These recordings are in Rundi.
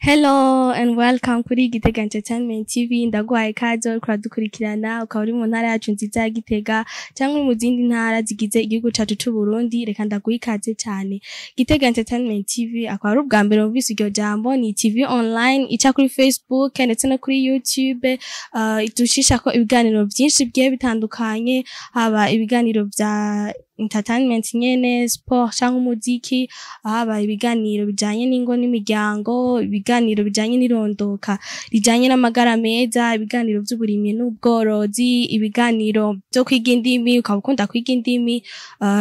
Hello and welcome kuri Gitega Entertainment TV. Ndaguhaye ikaze, uriko uradukurikirana ukaba uri mu ntara yacu nziza ya Gitega cyangwa uri mu zindi ntara zigize igihugu cacu c'u Burundi. Reka ndaguha ikaze cyane. Gitega Entertainment TV, akaba ari ubwa mbere wumvise iryo jambo, ni TV online ica kuri Facebook ndetse no kuri YouTube, idushishako ibiganiro byinshi bigiye bitandukanye, haba ibiganiro vya entertainment nyene, sport cyangwa umuziki, haba ibiganiro bijanye n'ingo n'imiryango, ibiganiro bijanye n'irondoka rijanye n'amagara meza, ibiganiro vy'uburimyi n'ubworozi, ibiganiro vyo kwiga indimi. Ukaba ukunda kwiga indimi,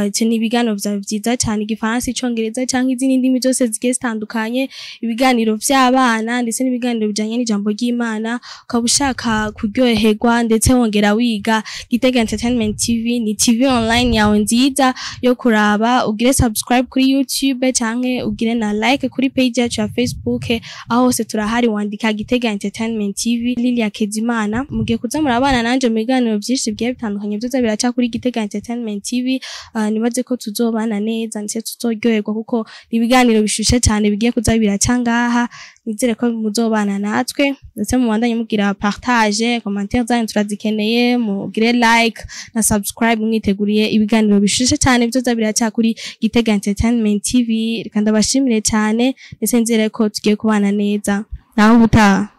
ivyo ni ibiganiro vyawe vyiza cane, igifaransa, icongereza canke izindi ndimi zose zigiye zitandukanye, ibiganiro vy'abana ndetse n'ibiganiro bijanye n'ijambo ry'Imana. Ukaba ushaka kuryoherwa ndetse wongera wiga, Gitega Entertainment TV ni TV online yawe nziza yo kuraba. Ugire subscribe kuri YouTube canke ugire na like kuri page yacu ya Facebook. Aho hose turahari, wandika Gitega Entertainment TV. Lilia Kezimana, mugiye kuza murabana nanje mu biganiro vyinshi bigiye bitandukanye vyoza biraca kuri Gitega Entertainment TV. Nibaze ko tuzobana neza ndetse tuzoryoherwa, kuko ni ibiganiro bishushe cyane bigiye kuza biraca ngaha. Nizere ko muzobana natwe, ndetse mubandanye mugira partage, commentaire zanyu turazikeneye, mugire like na subscribe, mwiteguriye ibiganiro bishushe cyane vyoza biraca kuri Gitega Entertainment TV. Reka ndabashimire cyane, ndetse nizere ko tugiye kubana neza. Naho ubutaha.